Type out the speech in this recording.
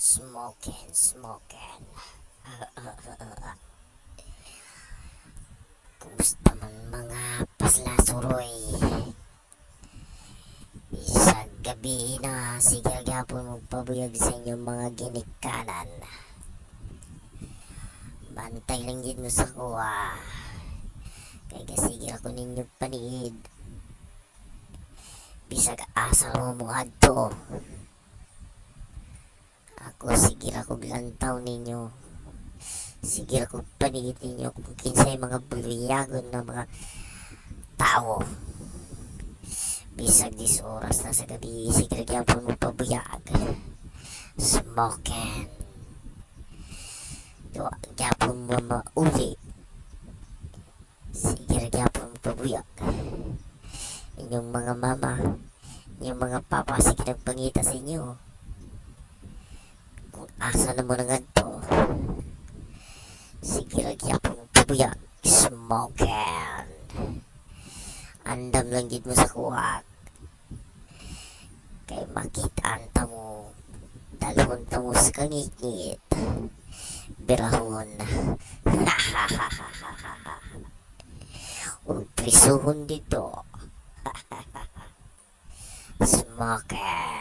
Smoking, smoking. Kumusta man, mga paslasuroy? Bisag gabi na, sige gyapon magpabuyag sa inyong mga ginikanan. Bantay lang gyud mo sa kuha. Kay gasige ako ninyo paniid. Bisag asa mo mo adto. Ako, sige ra kog lantaw ninyo. Sige ra kog paniid ninyo kung kinsay mga buluyagon na mga tao. Bisag dis oras na sa gabi, sige ra gyapon mo pabuyag. Smoking. Wa gyapon mo mauli. Sige ra gyapon mo pabuyag. Inyong mga mama, inyong mga papa, sige nagpangita sa inyo. Kung asa na mo nangadto. Sige ra gyapon mo pabuyag. Smoking. Andam lang gyud mo sa kuwak. Kay makita ta mo. Dalhon ta mo sa kangitngit. Birahon. Ug prisuhon dito. Smoking.